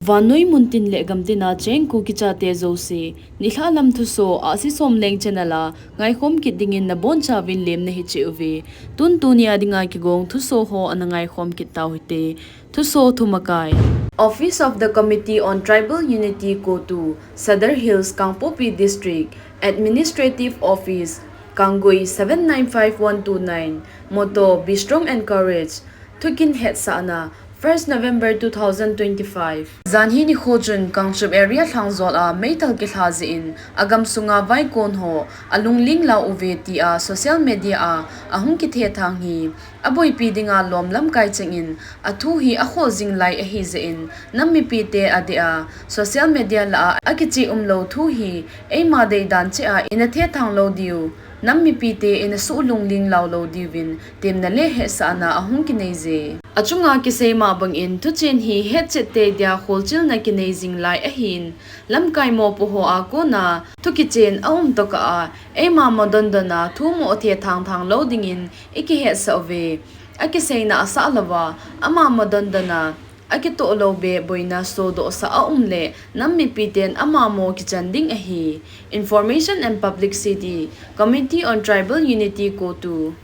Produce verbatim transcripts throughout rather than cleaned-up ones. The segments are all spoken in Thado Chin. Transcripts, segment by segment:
Vannoi muntin le gamtina cheng Kuki chate jouse, nilhah lam thuso, Ahsi Somleng channel a ngaikhom kit dingin nabonchauvin lemna hiche uve. Tun tunia dinga kigong thuso ho ana ngaikhom kit tau hite. Thuso thumakai. Office of the Committee on Tribal Unity, CoTU, Sadar Hills, Kangpokpi District, Administrative Office, Kangui seven nine five one two nine, motto, Be Strong and Courage, thukin hetsahna, first November two thousand twenty-five. Janhi nikho chun Kangchup area Lhangjol a meithal kilha jeh in, agam sunga vaikon ho alungling lau uve tia social media a ahung kithethang hi, aboipi dinga lom lamkai chengin, athu hi akhol jing lai ahi jeh in, nam mipite adeh a, social media lah a akicheh umlou thu hi, eima deidan cheh a ina thethang lou diu, nam mipite ina suh lungling lau lou diuvin, temna le hetsahna ahung kinei je. Achunga kisei ma bangin, thuchen hi hetchet tei dia kholchilna kinei jing lai ahin, lamkai mopo ho a kona thu kichen aum tokah a, eima madondon a thu mo thethang thang lou dingin ikihetsah uve. Akiseina asah louva, ama madondon a, akitoh lou beh boina sodohsah aum le, nam mipiten ama mo kichan ding ahi. Information and Publicity, Committee on Tribal Unity, CoTU.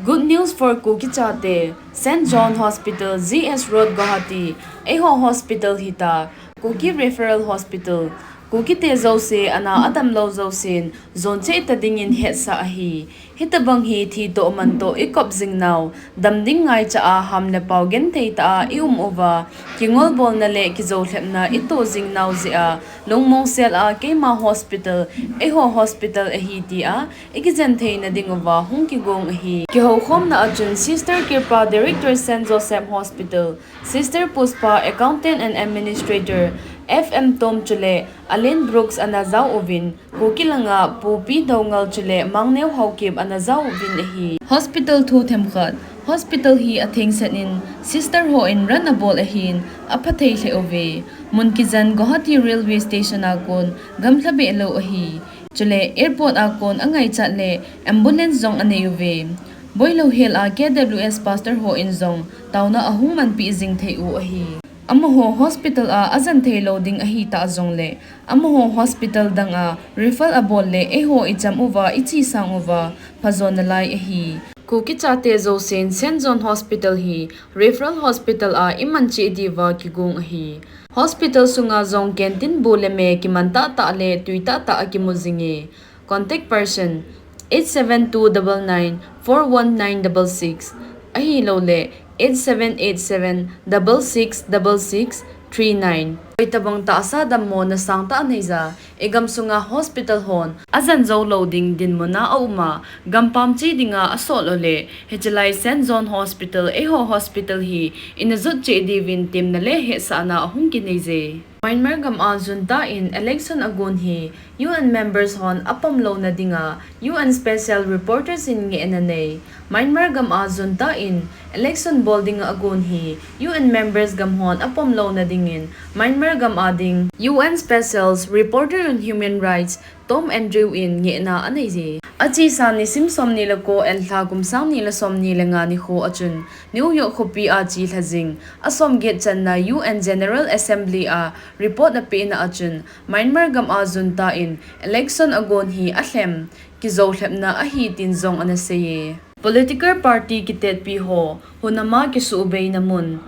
Good news for Kuki chate, Saint John Hospital, G S Road, Guwahati, eiho hospital hita, Kuki Referral Hospital, Kukite jouse ana adamlou jousen, jon cheh ta dingin hetsah ahi. Hitobang hi thi toh man toh ikop jing nau, dam ding ngaicha a ham le pao genthei tah a i um uva, kingolbolna le kijolhepna i toh jing nau jeh a, lungmong sel a keima hospital, eiho hospital ahi tia, i kijen theina ding uva hung kigong ahi. Kihoukhomna a chun Sister Kirpa, Director, Saint Joseph Hospital, Sister Puspa, Accountant and Administrator, F M Tom chule Alan Brooks ana jao uvin, Kuki langa Pu P Doungel chule Mangneo Haokip ana jao uvin ahi. Hospital thu themkhat. Hospital hi athengset in sister hon run abol ahin, aphathei lheh uve. Mun kijen Guwahati Railway Station a kon gamla behlou ahi. Chule airport a kon angaichat le ambulance jong anei uve. Boilou hel a K W S pastor hon jong taona ahung manpeh jing thei u ahi. Amaho hospital a ajen theilou ding ahitah jongle, amaho hospital dang a refer abol le eiho icham uva iche sang uva phajo nalai ahi. Kuki chate jousen Saint John Hospital hi referral hospital a iman cheh diuva kigong ahi. Hospital sunga jong canteen bu le me kiman tahtah le tui tahtah akimu jinge. Contact person, eight seven two double nine four one nine double six, ahilouleh eight seven eight seven double six double six three nine. Hoitobang tahsa dammo nasangtah neija, igam sunga hospital hon ajen joulou ding dinmun a aum a, gampam che dinga asol uleh, hichelai Saint John Hospital, eiho hospital hi ina jot cheh diuvin temna le hetsahna ahung kinei je. Myanmar gam a junta in election agon hi U N members hon apom louna dinga U N special reporters in ngehna nei. Myanmar gam a junta in election bol dinga agon hi U N members gam hon apom louna dingin Myanmar gam a ding U N Special Reporter on Human Rights Tom Andrew in ngehna anei je. Achesa nisim somni le ko, Enlha kum sang ni le somni le nga nikho a chun New York khopi a chelha jing asomget channa U N General Assembly a report apehna a chun Myanmar gam a junta in election agon hi alhem, kijoulhepna ahi tin jong ana sei e. Political party kitetpi ho, hunama kisuhbeina mun,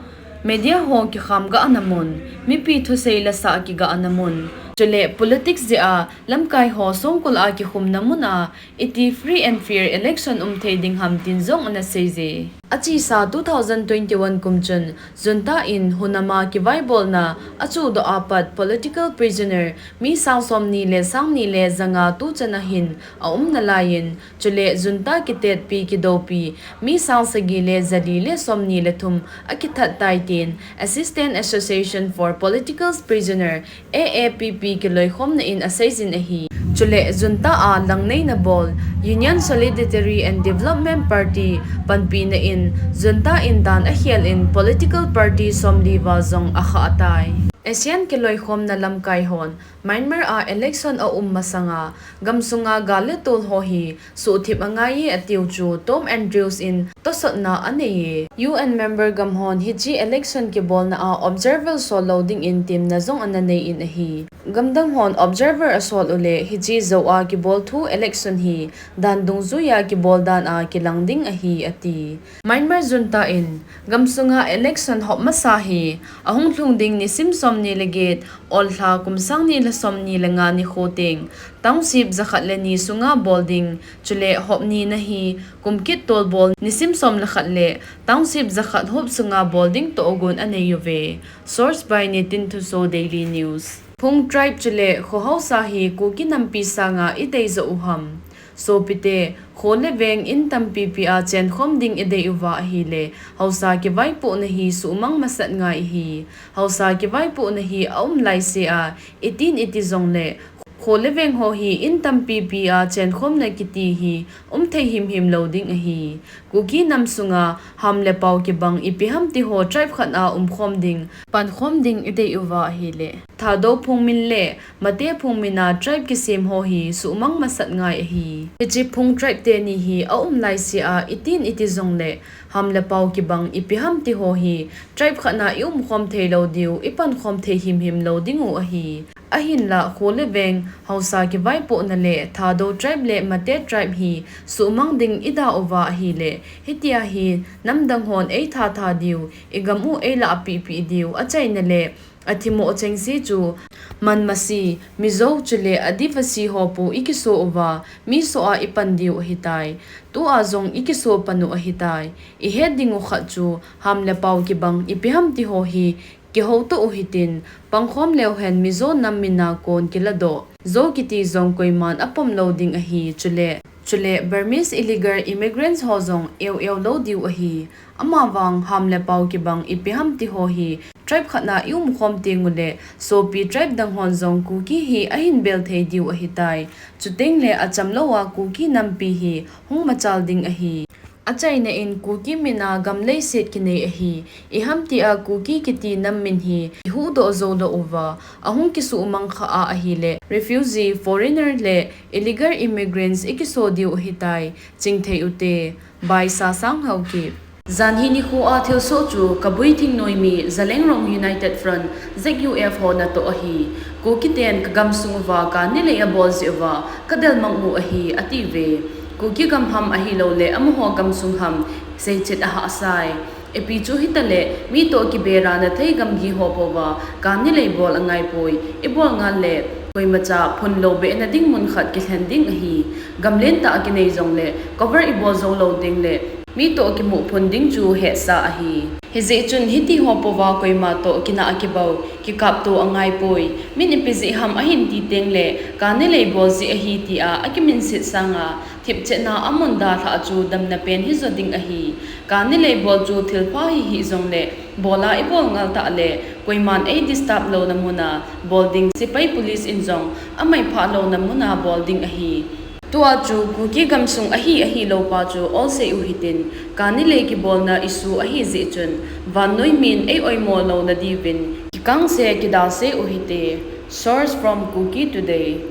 media ho kikhamgahna mun, mipi thusei lasah kigahna mun, chule politics jeh a lamkai ho songkul a kikhumna mun a iti free and fair election um thei ding ham tin jong ana sei je. Achesa two thousand twenty-one kum chun junta in hunama kivaibolna achuhdoh a pat political prisoner mi sang somni le sang ni le janga tuchan a hin aum nalaiyin, chule junta kitetpi kidoupi mi sang sagi le jali le somni le thum akithat tai tin Assistance Association for Political Prisoner, A A P P, kiloikhomna in aseijin ahi. Chule junta a langneina bol Union Solidarity and Development Party panpina in junta in dan akhel in political party somli val jong akhah tai. ASEAN kiloikhomna lamkai hon Myanmar a election a um masanga gamsunga gal le tol ho hi suhthip angai e atiu chu Tom Andrews in tosotna anei e. U N member gam hon hiche election kibolna a observer sol lou dingin temna jong ana nei in ahi. Gamdang hon observer asol uleh hiche jou a kibol thu election hi dan dungjuia kibol dan a kilang ding ahi ati. Myanmar junta in gamsunga election hop masa hi ahung lhung ding nisim somni le get, Ollha kum sang ni le somni le nga nikho teng, township jakhat le ni sunga bol ding, chule hop nina hi kumkit tolbol nisim som le khat le township jakhat hop sunga bol ding tohgon anei uve. Source by Nitin Thuso, Daily News. Phung tribe chule kho haosa hi Kuki nampi sanga idei joh u ham? Sopite, kho le veng in tampipi a chenkhom ding idei uva ahile, haosa kivaipohna hi suhmang masat ngai ahi. Haosa kivaipohna hi aum laise a, itin iti jongle, kho le veng ho hi in tampipi a chenkhomna kiti hi um thei himhim lou ding ahi. Kuki nam sunga ham le pao kibang ipi ham ti ho tribe khat a umkhom ding, pankhom ding idei uva ahile, Thadou phung min le Mate phung min a tribe kisem ho hi suhmang masat ngai ahi. Hiche phung tribe teni hi aum laise a, itin iti jongle, ham le pao kibang ipi ham ti ho hi tribe khat a iumkhom thei lou diu, ipankhom thei himhim lou ding u ahi. Ahinla kho le veng, haosa kivaipohna le Thadou tribe le Mate tribe hi suhmang ding ida uva ahile, hitia hi namdang hon eithatha diu, igam u eilah pihpih diu, achaina le athimo chengse chu Manmasi, Mizo chule Adivasi ho pu ikiso uva, miso a ipan diu ahitai. Tua jong ikiso pan u ahitai. Ihet ding u khat chu ham le pao kibang ipi ham ti ho hi kihouto u hitin, pangkhom leu hen Mizo nam min a kon kiladoh, Zo kiti jong koiman apom lou ding ahi, chule, chule Burmese illegal immigrants ho jong eu eu lou diu ahi. Amavang ham le pao kibang ipi ham ti ho hi tribe khat a iumkhom teng ule, sopi tribe dang hon jong Kuki hi ahin bel thei diu ahitai. Chuteng le acham lou a Kuki nampi hi hung machal ding ahi. Achaina in Kuki min a gam leiset kinei ahi. Iham tia Kuki kiti nam min hi ihuhdoh jou lou uva, ahung kisuhmang kha a ahile, refugee, foreigner le illegal immigrants ikiso diu ahitai. Chingthei ute. By Sasang Haokip. Janhi nikho a thilsoh chu Kabui Thingnoimi, Zeliangrong United Front, Z U F ho natoh ahi. Kuki ten kagam sung uva kani lei abol jeh uva kadelmang u ahi, atiuve. Kuki gam ham ahilouleh amaho gamsung ham, seichet ahahsai. Ipi chu hitale, mi toh kibera nathei gamgi ho pouva kani lei bol angaipoi, ibol ngal le koimacha phun lou behna ding mun khat kilhen ding ahi. Gam lentah kinei jongle, cover ibol jou lou tengle, mi toh kimuh phun ding chu hetsa ahi. Hijeh chun hiti ho pouva koima toh kinah kibou, kikapto angaipoi. Min ipi jeh ham ahin ti tengle, kani lei bol jeh ahi tia akiminset sanga, thipchetna amun dalhah chu damna pen hijo ding ahi. Kani lei bol chu thilpha hihih jongle, bola ibol ngal tah le, koiman ei disturb louna muna bol ding, sepai police in jong amaiphah louna muna bol ding ahi. Tua chu Kuki gamsung ahi ahilou pa chu olsei u hitin, kani lei kibolna issue ahijeh chun, vannoi min ei oimo louna diuvin, kikangse kidalse u hite. Source from Kuki Today.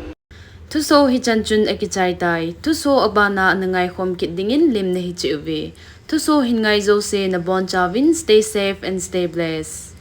Thuso hichan chun akichaitai. Thuso abana nangaikhom kit dingin lemna hicheh uve. Thuso hin ngai jouse nabonchauvin stay safe and stay blessed.